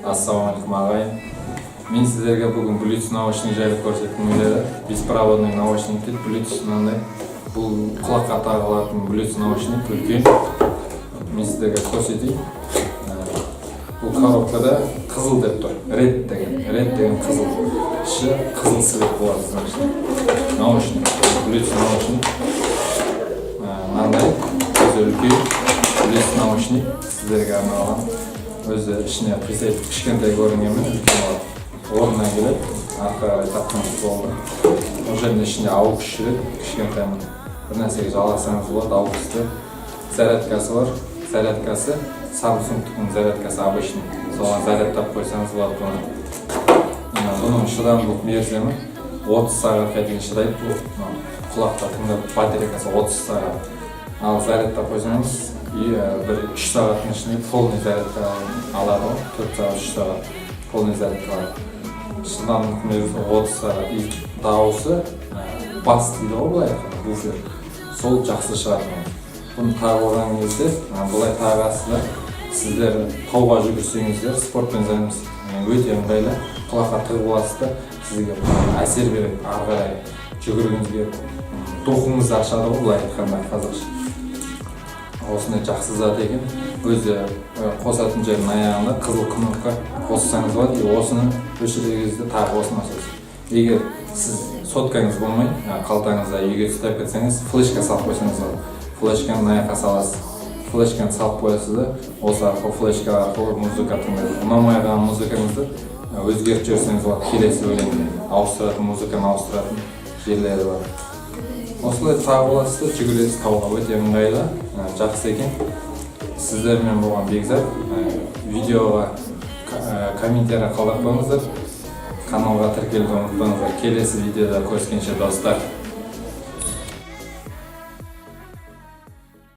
Ассалаумағалейкум, ағайын! Мен сіздерге бүгін Bluetooth наушник жайлы көрсеткім келеді. Беспроводной наушник дейді, Bluetooth мынандай. Бұл құлаққа тағылатын Bluetooth наушник, үлкен. Мен сіздерге көрсетейін. Бұл коробкада қызыл деп тұр, red деген, red деген қызыл, іші қызыл цвет болады. Значит, наушник, Bluetooth наушник. Мынандай өзі үлкен Bluetooth наушник, сіздерге арналған. Өзі ішіне қисайтып, кішкентай көрінгенмен, үлкен болады. Орнына келеді, артқа қарай тақсаңыз болды. Ол жердің ішінде AUX жүреді, кішкентай, бір нәрсеге жалғасаңыз болады AUX-ты. Зарядкасы бар, зарядкасы Самсунгтың зарядкасы, обычный, соған зарядтап қойсаңыз болады бұны. Бұның шыдамдылық мерзімі 30 сағатқа дейін шыдайды. Бұл мынау құлақта тыңдап, батарейкасы 30 сағат. Ал зарядтап қойсаңыз и бір 3 сағаттың ішінде полный зарядка алады ғой, 4 сағат, 3 сағат полный зарядка алады. Шыдамдылық мерзімі 30 сағат. И дауысы, бас дейді ғой былай айтқанда, буфер, сол жақсы шығады. Бұны тағып алған кезде былай тағасыз да, сіздер тауға жүгірсеңіздер, спортпен заниматься, өте ыңғайлы. Құлаққа тығып аласыз да, сізге әсер береді, ары қарай жүгіргіңізге духыңызды ашады ғой былай айтқанда, қазақша. Осындай жақсы зат екен өзі. Қосатын жердің аяғында қызыл кнопка, қоссаңыз болады. И осыны өшірген кезде тағы осыны қосасыз. Егер сіз соткаңыз болмай, қалтаңызда үйге ұстап кетсеңіз, флешка салып қойсаңыз болады. Флешканы мына жаққа саласыз, флешканы салып қоясыз да, осы арқылы, флешка арқылы музыка тыңдайсыз. Ұнамай қалған музыкаңызды өзгертіп жіберсеңіз болады, келесі өлеңге ауыстыратын, музыканы ауыстыратын жерлері бар. Осылай тағып аласыз да, жүгіресіз тауға, өте ыңғайлы, жақсы екен. Сіздермен болған Бекзат. Видеоға комментарий қалдырып қойыңыздар, каналға тіркелуді ұмытпаңыздар. Келесі видеода көріскенше, достар!